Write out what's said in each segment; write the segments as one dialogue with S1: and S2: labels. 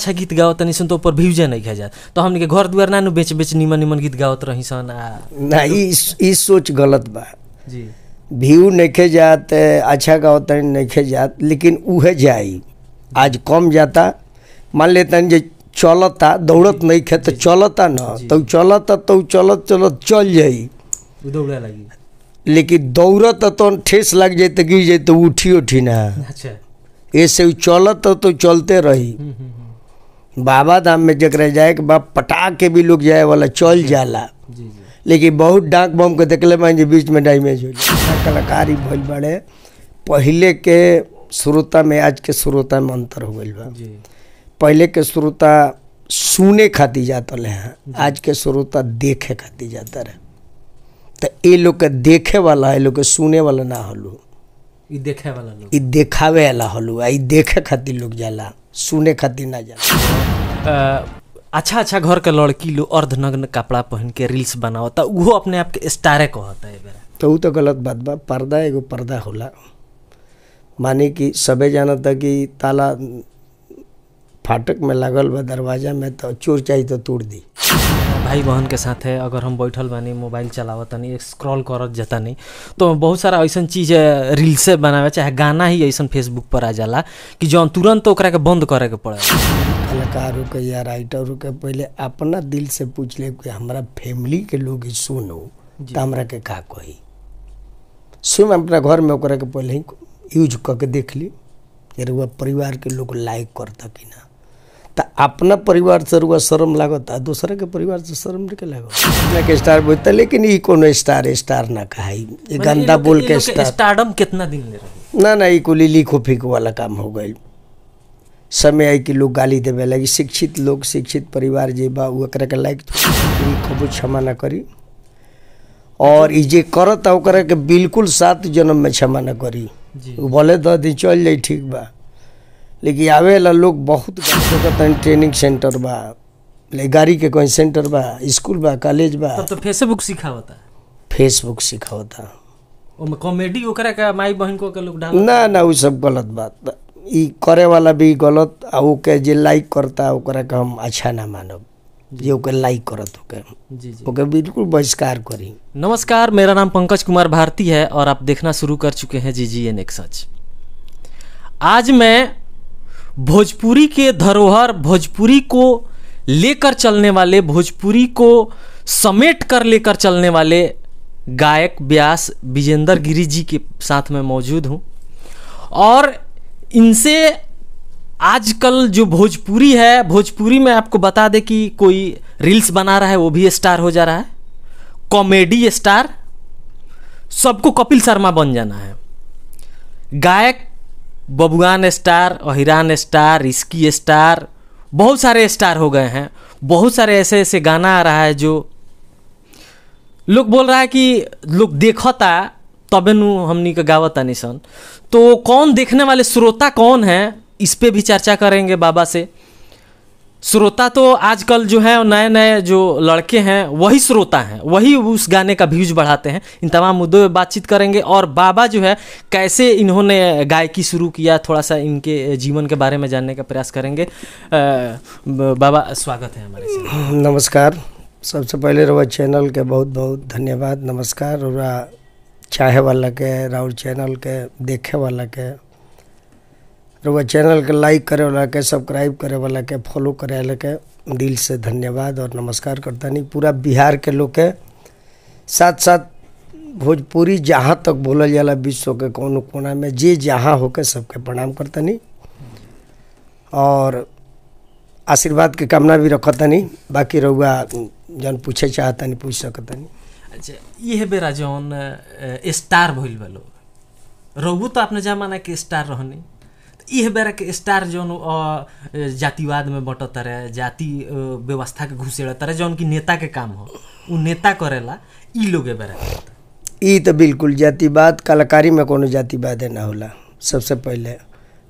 S1: अच्छा गीत गावत तनी सन तो ऊपर व्यूजे नहीं खा जात, तो हमनी के घर दुआर ना नु बेच बेच निमन निमन गीत गावत रही सन।
S2: ना, ई सोच गलत बा
S1: जी।
S2: व्यू नइखे जात, अच्छा गावत नइखे जात, लेकिन उहे जाई। आज कम जाता, मान लेतन जे चलता, दौड़त नइखे तो चलता न, तो चलता तो चलत चलत चल जाई,
S1: दौड़े लगी।
S2: लेकिन दौड़त तो ठेस लग जाए तो गिर जाए तो उठी उठी ना।
S1: अच्छा,
S2: ऐसे चलत तो चलते रही। बाबा धाम में जकरा जाए के बाप पटा के भी लोग जाए वाला चल जाला, लेकिन बहुत डाक बम के देखले मान जे बीच में डैमेज हो जाए। कलाकारी भइल बड़े, पहले के श्रोता में आज के श्रोता में अंतर हो गइल बा। पहले के श्रोता सुने खातिर जाता रहे, आज के श्रोता देखे खातिर जाता रहे। तो ये लोग के देखे वाला है, लोग के सुने वाला ना हलो,
S1: ई देखे वाला लोग,
S2: ई देखावे वाला हलो। ई देखे खातिर लोग जाला, सुने खातिर ना जाला।
S1: अच्छा अच्छा घर के लड़की लोग अर्धनग्न कपड़ा पहन के रील्स बनावता, उहो अपने आप के स्टारे कहता है बेरा।
S2: तो उ तो गलत बात बा। पर्दा एगो पर्दा होला, माने कि सबे जानता कि ताला फाटक में लागल बा दरवाजा में, तो चोर चाहिए तो तोड़ दी।
S1: भाई बहन के साथ है अगर हम बैठल बानी, मोबाइल चलावतनी, स्क्रॉल करत जतानी, तो बहुत सारा ऐसा चीज़ रील्से बनावे चाहे गाना ही ऐसा फेसबुक पर आ जाला कि जौन तुरंत ओकरा के बंद करे के पड़े।
S2: कलाकारों के या राइटरों के पहले अपना दिल से पूछ ले कि हमारा फैमिली के लोग सुनो तो हमरा के का कही। स्वयं अपना घर में ओकरा के पहले ही यूज करके देख ली रुआ परिवार के लोग लाइक करता कि ना। तो अपना परिवार से रुआ शर्म लागता, दूसरा के परिवार से शर्म नहीं लागत। के स्टार बोलता, लेकिन ई कोनो स्टार स्टार ना कहाई, ये गंदा बोल के स्टार।
S1: स्टारडम कितना दिन ले रही
S2: ना ना, ई कुली लिखो फीको वाला काम हो गई। समय आई कि लोग गाली देवे लगी। शिक्षित लोग, शिक्षित परिवार जे बा उ एकरा के लाइक कबो क्षमा ना करी, और ई जे करता ओकरा के बिल्कुल 7 जन्म में क्षमा ना करी। उ भले 10 दिन चल जाई ठीक बा, लेकिन आवेला लोग बहुत ट्रेनिंग सेंटर बा, ले गाड़ी के कोई सेंटर बा, स्कूल बा, कॉलेज बा,
S1: तब तो फेसबुक सिखावता,
S2: फेसबुक सिखावता।
S1: ओमे कॉमेडी ओकरा के माई बहन को के लोग डाल
S2: ना ना, उ सब गलत बात। ई करे वाला भी गलत, आ ओके जे लाइक करता ओकरा के हम अच्छा ना मानब, जे ओके लाइक करत ओके
S1: जी जी
S2: ओके बिल्कुल बहिष्कार करी।
S1: नमस्कार, मेरा नाम पंकज कुमार भारती है और आप देखना शुरू कर चुके हैं GGN एक सच। आज मैं भोजपुरी के धरोहर, भोजपुरी को लेकर चलने वाले, भोजपुरी को समेट कर लेकर चलने वाले गायक व्यास विजेंद्र गिरी जी के साथ में मौजूद हूँ। और इनसे आजकल जो भोजपुरी है, भोजपुरी में आपको बता दें कि कोई रील्स बना रहा है वो भी स्टार हो जा रहा है, कॉमेडी स्टार, सबको कपिल शर्मा बन जाना है। गायक बबुआन स्टार, अहिरान स्टार, इसकी स्टार, बहुत सारे स्टार हो गए हैं। बहुत सारे ऐसे ऐसे गाना आ रहा है जो लोग बोल रहा है कि लोग देखता तबे नु हमनी के गावता निसन। तो कौन देखने वाले श्रोता कौन है, इस पे भी चर्चा करेंगे बाबा से। श्रोता तो आजकल जो है नए नए जो लड़के हैं वही श्रोता हैं, वही उस गाने का व्यूज बढ़ाते हैं। इन तमाम मुद्दों पे बातचीत करेंगे। और बाबा जो है कैसे इन्होंने गायकी शुरू किया, थोड़ा सा इनके जीवन के बारे में जानने का प्रयास करेंगे। बाबा स्वागत है हमारे साथ।
S2: नमस्कार। सबसे पहले रउआ चैनल के बहुत बहुत धन्यवाद, नमस्कार। रउआ चाहे वाला के, राउर चैनल के देखे वाला के, रउआ चैनल के लाइक करे वाला के, सब्सक्राइब करे वाला के, फॉलो करे वाला के दिल से धन्यवाद और नमस्कार करता नहीं। पूरा बिहार के लोग के साथ साथ भोजपुरी जहाँ तक बोलल जाला विश्व के कोनो कोना में जे जहाँ होके सबके प्रणाम करता नहीं और आशीर्वाद के कामना भी रखता नहीं। बाकी रउआ जौन पूछे चाहता नहीं पूछ सकता नहीं।
S1: अच्छा, ये बेरा जौन स्टार भइल बा लोग, रउआ तो अपने जमाना के स्टार रहनी, यह बेरा के स्टार जौन जातिवाद में बटत रहे, जाति व्यवस्था के घुसेड़त रहे, जौन की नेता के काम हो उ नेता करेला, ई लोग बेरा
S2: ई तो बिल्कुल जातिवाद कलाकारी में कोनो जातिवाद ना होला। सबसे पहले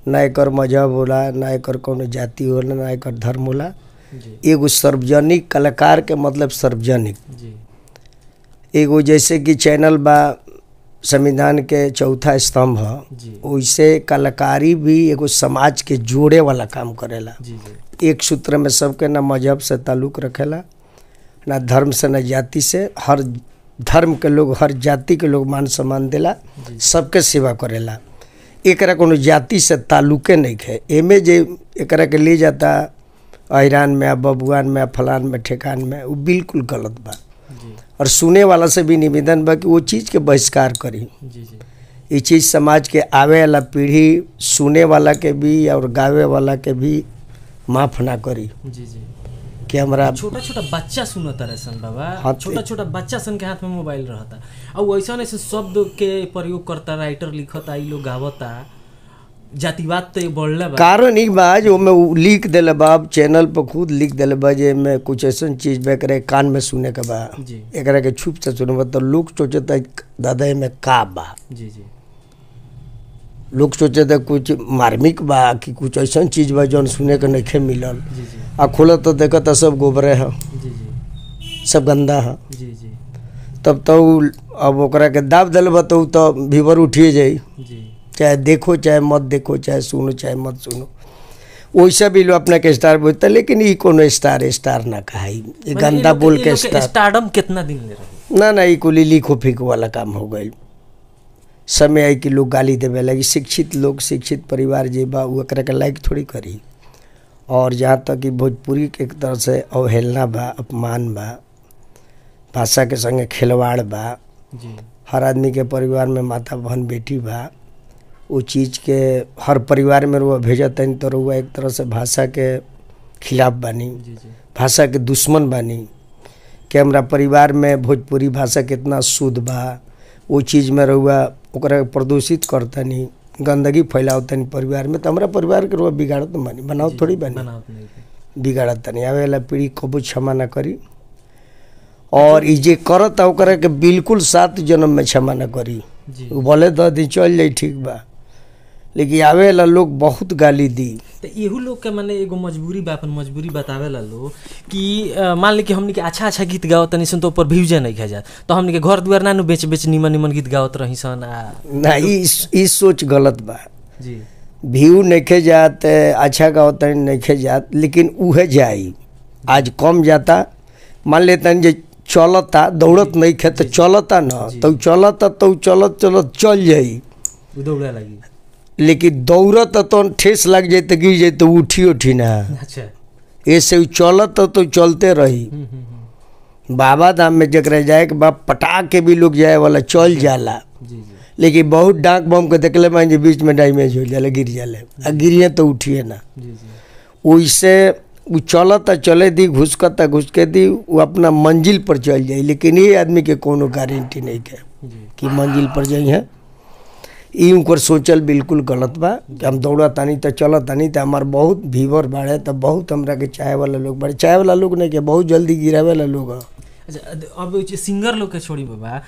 S2: ना एकर मजहब होला, ना एकर कोनो जाति होला, ना एकर धर्म होला। एगो सार्वजनिक कलाकार के मतलब सार्वजनिक एगो जैसे कि चैनल बा संविधान के चौथा स्तंभ है, वैसे कलाकारी भी एगो समाज के जोड़े वाला काम करेला। एक सूत्र में सबके ना मजहब से ताल्लुक़ रखेला, ना धर्म से, ना जाति से। हर धर्म के लोग, हर जाति के लोग मान सम्मान देला, सबके सेवा करेला। एकरा कोनो जाति से ताल्लुके नहीं है। एमे जे एकरा के ले जाता ऐरान में, आ बबुआन में, आ फलान में, ठेकान में, वो बिल्कुल गलत बा। और सुने वाला से भी निवेदन बा कि वो चीज़ के बहिष्कार करी। ये चीज़ समाज के आवे वाला पीढ़ी सुने वाला के भी और गावे वाला के भी माफ़ ना करी।
S1: जी जी।
S2: कि हमरा
S1: छोटा छोटा बच्चा सुनता रहे सन बाबा, छोटा छोटा बच्चा सन के हाथ में मोबाइल रहता और ऐसा ऐसे शब्द के प्रयोग करता, राइटर लिखता, ई लोग गावता, जातिवाद तो बढ़ले बा।
S2: कारण ई बा जो में लिख देले बा, चैनल पर खुद लिख देले बा जे में कुछ ऐसा चीज बा करे कान में सुने के बा, एकरा के छुप से सुनबा तो लोग सोचता दादा में का बा।
S1: जी जी।
S2: लोग सोचे तो कुछ मार्मिक बा कि कुछ ऐसा चीज बा जौन सुने के नइखे मिलल। आ खोलत तो देखत सब गोबरे है, सब गंदा है।
S1: जी जी।
S2: तब तो अब ओकरा के दाब दिल बा तो भीवर उठिए जाई, चाहे देखो चाहे मत देखो, चाहे सुनो चाहे मत सुनो। वैसा भी लोग अपना के स्टार बोलता, लेकिन ई कोनो स्टार स्टार ना कहाई, ये गंदा बोल के स्टार।
S1: स्टारडम कितना दिन ले रहे?
S2: ना ना, ई कुली लिखो फेंको वाला काम हो गई। समय आई कि लोग गाली देवे लगी। शिक्षित लोग, शिक्षित परिवार जे बा उ एकरा के लाइक थोड़ी करी। और जहाँ तक कि भोजपुरी के एक तरह से अवहेलना बा, अपमान बा, भाषा के संगे खिलवाड़ बा। हर आदमी के परिवार में माता बहन बेटी बा, वो चीज़ के हर परिवार में रुआ भेजतन तो रुआ एक तरह से भाषा के खिलाफ बानी, भाषा के दुश्मन बानी। कि हमरा परिवार में भोजपुरी भाषा कितना शुद्ध बा, वो चीज़ में रहुआ ओकरा प्रदूषित करतनी, गंदगी फैलावतनी परिवार में, तो हमारा परिवार के रुआ बिगाड़त बानी, बनाओ थोड़ी बानी, बिगाड़तनी। आवे वाला पीढ़ी कबो क्षमा ना करी और ई जे करत ओकरा के बिल्कुल 7 जन्म में क्षमा ना करी। भले 10 दिन चल जाई ठीक बा, लेकिन आवे वाला लोग बहुत गाली दी।
S1: तो एहू लोग के माने एगो मजबूरी बा, अपन मजबूरी बतावेला लोग कि मान ली कि हमनी के अच्छा अच्छा गीत गावत तनी सन तो ऊपर व्यूज नहीं खा जात, तो हमनी के घर दुआर ना नु बेच बेच निमन निमन गीत गावत रही सन।
S2: ना, ई सोच गलत बा
S1: जी।
S2: व्यू नइखे जात, अच्छा गावत नइखे जात, लेकिन उहे जाई। आज कम जाता, मान लेतन जे चलता, दौड़त नहीं खे तो चलता ना, तो चलता तो चलत चलत चल जाई,
S1: दौड़े लगी।
S2: लेकिन दौड़त तो ठेस लग जाए तो गिर जाए तो उठी उठी ना।
S1: अच्छा,
S2: ऐसे चलत तो चलते रही। बाबा धाम में जकरा जाए के बाप पटा के भी लोग जाए वाला चल जाला, लेकिन बहुत डाक बम के देखले मान जे बीच में डैमेज हो जाला, गिर जाला, आ गिरिए तो उठिए ना। वैसे वो चलत चले दी, घुसकता घुसके दी, वो अपना मंजिल पर चल जाए। लेकिन ये आदमी के कोनो गारंटी नहीं है कि मंजिल पर जाई है। ई उनकर सोचल बिल्कुल गलत बा कि हम दौड़ा तानी तो चलत तानी तो हमार बहुत भीवर बाड़े, तो बहुत हमरा के चाहे वाला लोग बाड़े, चाहे वाला लोग नहीं के बहुत जल्दी गिरावे वाला लोग।
S1: अच्छा, अब सिंगर लोग के छोड़ी बाबा,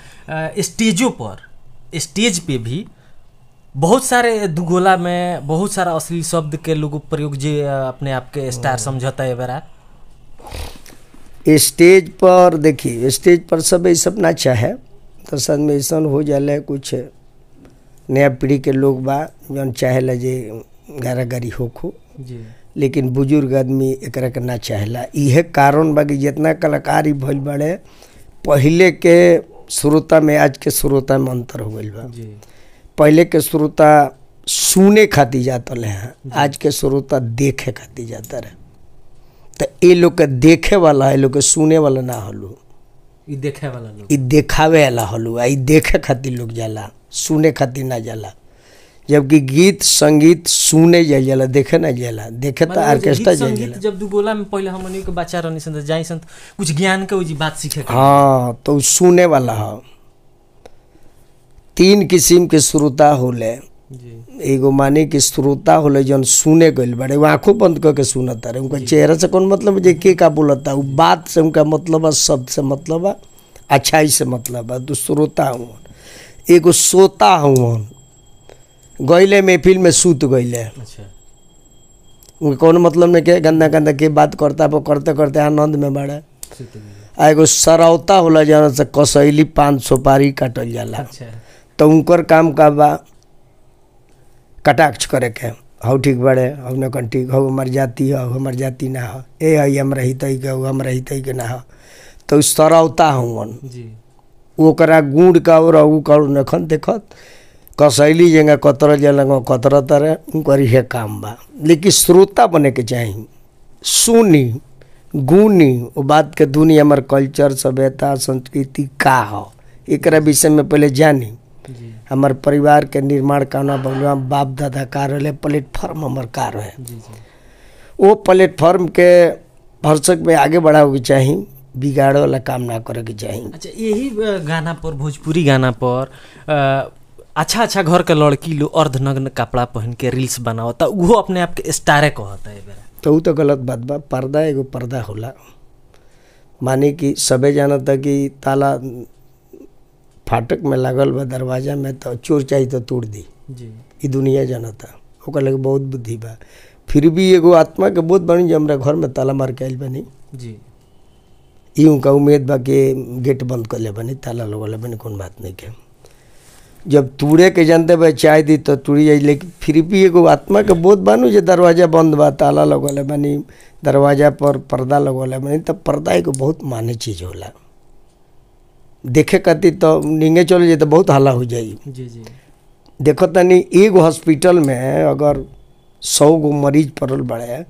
S1: स्टेजों पर, स्टेज पे भी बहुत सारे दुगोला में बहुत सारा अश्लील शब्द के लोग प्रयोग जे अपने आप के स्टार समझता है बरा।
S2: स्टेज पर देखिए, स्टेज पर सब ये सब ना चाहे तो सब में ऐसा हो जाला, कुछ नया पीढ़ी के लोग बा जौन चाहेला जे गारा गारी होखो
S1: जी,
S2: लेकिन बुजुर्ग आदमी एकरा के ना चाहेला। इहे कारण बा कि जितना कलाकार भइल बाड़े, पहले के श्रोता में आज के श्रोता में अंतर हो गइल बा। पहले के श्रोता सुने खातिर जाता रहे, आज के श्रोता देखे खातिर जाता रहे। तो ये लोग के देखे वाला है, लोग के सुने वाला ना हलो,
S1: ई देखे वाला लोग,
S2: ई देखावे वाला हलो, ई देखे खातिर लोग जाला, सुने खातिर ना जाला। जबकि गीत संगीत सुने जाए जाला, देखे ना जाला, देखे तो ऑर्केस्ट्रा जाए जाला।
S1: जब दुगोला में पहले हमनी के बच्चा रहनी सन जाई सन कुछ ज्ञान के जी बात सीखे,
S2: हाँ, तो सुने वाला है। 3 किस्म के श्रोता होले। एगो माने कि श्रोता होले जौन सुने गइल बाड़े, वो आँखों बंद करके सुनता रहे, उनका चेहरा से कौन मतलब जे के का बोलता, वो बात से उनका मतलब है, शब्द से मतलब है, अच्छाई से मतलब है, तो श्रोता हूँ। एगो सोता हूँ, गईले महफिल में सूत गईले,
S1: अच्छा,
S2: उनका कौन मतलब नहीं के गंदा गंदा के बात करता, वो करते करते आनंद में बाड़े। आ एगो सरौता होला जौन से कसैली पान सुपारी काटल जाला,
S1: अच्छा,
S2: तो उनकर काम का बा कटाक्ष करे के, हौ ठीक बड़े, हौ नकन ठीक, हौ हमार जाति हो, हमार जाति ना हो, ए हई हमरा हितई के, हमरा हितई के ना हो, तो सरौता हवन ओकरा गुण का और ऊ का नखन देखत कसैली जेंगा कतर जलंगा कतर तर उनकर इहे काम बा। लेकिन श्रोता बने के चाही, सुनी गुनी वो बात के दुनिया हमार कल्चर सभ्यता संस्कृति का हो, एकरा विषय में पहले जानी। हमार परिवार के निर्माण काना बनवा, बाप दादा का रहे, प्लेटफॉर्म हमार का रहे, वो प्लेटफॉर्म के भरसक में आगे बढ़ावे के चाही, बिगाड़े वाला काम ना करे के चाही।
S1: अच्छा, यही गाना पर, भोजपुरी गाना पर अच्छा अच्छा घर के लड़की लोग अर्धनग्न कपड़ा पहन के रील्स बनावता, वो अपने आप के स्टारे कहता है।
S2: तो वो तो गलत बात बा। पर्दा एगो पर्दा होला, माने कि सबे जानता कि ताला फाटक में लागल बा दरवाजा में, तो चोर चाहिए तो तोड़ दी जी, ई दुनिया जानता, ओकर लगे बहुत बुद्धि बा। फिर भी एगो आत्मा के बोध बनी जो हमरा घर में ताला मार के आइल बनी जी, ई उनका उम्मीद बा कि गेट बंद कर ले बनी, ताला लगल बनी, कौन बात नहीं के। जब तूड़े के जानते बा चाय दी तो तूड़ी जाए, लेकिन फिर भी एगो आत्मा के बोध बानू जे दरवाजा बंद बा, ताला लगल बनी, दरवाजा पर पर्दा लगल बनी, तब पर्दा एगो बहुत माने चीज़ होला। देखे खातिर तो निंगे चले जाए तो बहुत हल्ला हो जाई जी जी। देखो तनी एगो हॉस्पिटल में अगर 100 गो मरीज पड़ल बड़े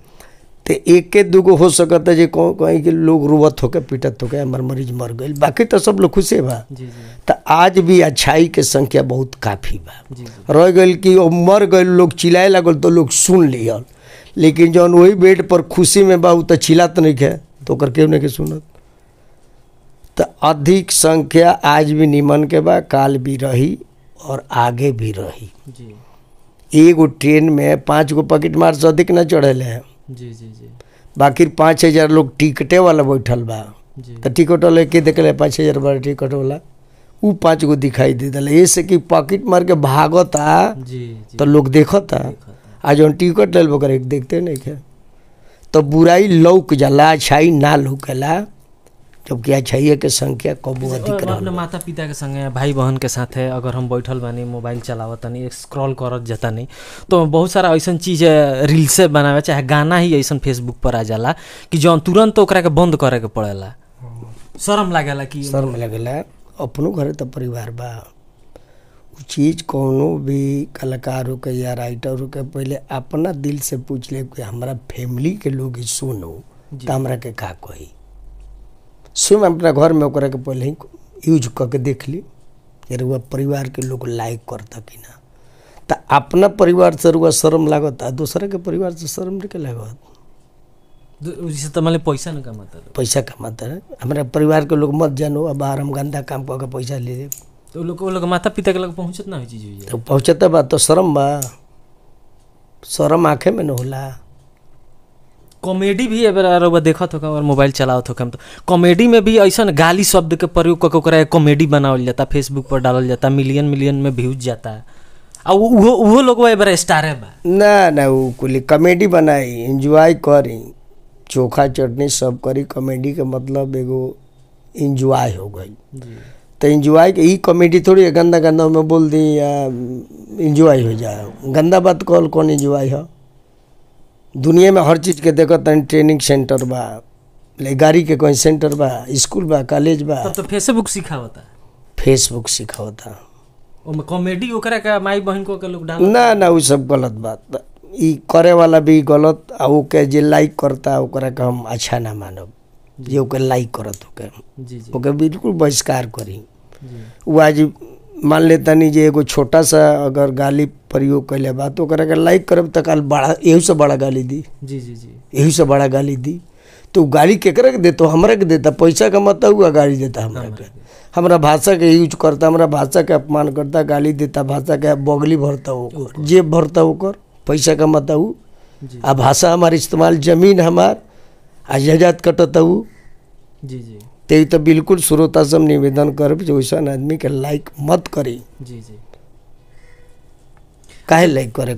S2: तो एक के दूगो हो सकता है जे कहीं के लोग रोवत होके पीटत होके हमार मरीज मर गए, बाकी तो सब लोग खुशे बा। तो आज भी अच्छाई के संख्या बहुत काफ़ी बा। रह गई कि मर गए लोग चिल्लाए लगल तो लोग सुन लियल, लेकिन जौन वही बेड पर खुशी में बा उ तो चिल्लात नहीं है, तो ओकर केहू नहीं के सुनत। तो अधिक संख्या आज भी निमन के बा, काल भी रही और आगे भी रही। एगो ट्रेन में 5 गो पॉकेट मार से अधिक ना चढ़ेले हैं जी जी जी। बाकी 5000 लोग टिकटे वाला बैठल बा, तो टिकट वाले के देखले 5000 बार टिकट वाला उ 5 गो दिखाई दे दिला, ऐसे कि पॉकेट मार के भागता तो लोग देखता, आज जौन टिकट लेल ओकर एक देखते नहीं के। तो बुराई लौक जाला, अच्छाई ना लौकेला, जबकि अच्छाई के संख्या कबो अधिक रहल।
S1: अपने माता पिता के संगे भाई बहन के साथ है अगर हम बैठल बानी, मोबाइल चलावतनी, स्क्रॉल करत जतानी, तो बहुत सारा ऐसा चीज़ रील्से बनावे चाहे गाना ही ऐसा फेसबुक पर आ जाला कि जौन तुरंत ओकरा के बंद करे के पड़ेला, शर्म लागेला कि
S2: शर्म लागेला। अपनो घरे तो परिवार बा, उ चीज़ कोनो भी कलाकार हो के या राइटर हो के पहले अपना दिल से पूछ ले कि हमारा फैमिली के लोग सुनो तो हमरा के का कही। स्वयं अपना घर में ओकरा के पहले ही यूज करके देख ली रुआ परिवार के लोग लाइक करता कि ना। तो अपना परिवार से रुआ शर्म लागत, दूसरे के परिवार से शर्म नहीं लागत।
S1: तो माने पैसा ना कमाता,
S2: पैसा कमाता है। हमारे परिवार के लोग मत जानो अब बाहर हम गंदा काम करके पैसा ले ले,
S1: तो लोग माता पिता के लोग पहुँचत ना हो चीज,
S2: तो पहुँचत बा तो शर्म बा, शर्म आँखें में न होला।
S1: कॉमेडी भी अगर रउआ देखत हो और मोबाइल चलावत हो तो कॉमेडी में भी ऐसा गाली शब्द के प्रयोग करके ओकरा कॉमेडी बनावल जाता, फेसबुक पर डालल जाता, मिलियन मिलियन में व्यूज जाता है। और वो लोग एबार स्टारे बा
S2: ना ना, वो कुल कॉमेडी बनाई, एंजॉय करी, चोखा चटनी सब करी। कॉमेडी के मतलब एगो एंजॉय हो गई, तो एंजॉय के ई कॉमेडी थोड़ी गंदा गंदा में बोल दी या एंजॉय हो जाए। गंदा बात कहल कौन एंजॉय है? दुनिया में हर चीज़ के देखो तनी ट्रेनिंग सेंटर बा, ले गाड़ी के कोई सेंटर बा, स्कूल बा, कॉलेज बा,
S1: तब तो फेसबुक सिखावता,
S2: फेसबुक सिखावता
S1: ओमे कॉमेडी ओकरा के माई बहन को के लोग डाल
S2: ना ना, उ सब गलत बात। ई करे वाला भी गलत, आ ओके जे लाइक करता ओकरा के हम अच्छा ना मानब, जे ओके लाइक करत ओके
S1: जी जी
S2: ओके बिल्कुल बहिष्कार करी। वो आज मान लेता नहीं जे एगो छोटा सा अगर गाली प्रयोग कैले बा तो ओकरा के लाइक करब त काल बड़ा एहू से बड़ा गाली दी
S1: जी जी जी
S2: एहू से बड़ा गाली दी। तो गाली केकरा के देतो? हमरा के देता, पैसा कमाता हुआ गाली देता हमरा के, हमरा भाषा के यूज करता, हमरा भाषा के अपमान करता, गाली देता, भाषा के बगली भरता, ओकर जेब भरता, ओकर पैसा कमाता हूँ, आ भाषा हमार इस्तेमाल, जमीन हमार आ जायदाद कटता हूँ
S1: जी जी।
S2: ते तो बिल्कुल श्रोता से हम निवेदन करब जो वैसा आदमी के लाइक मत करी
S1: जी जी।
S2: काहे लाइक करे?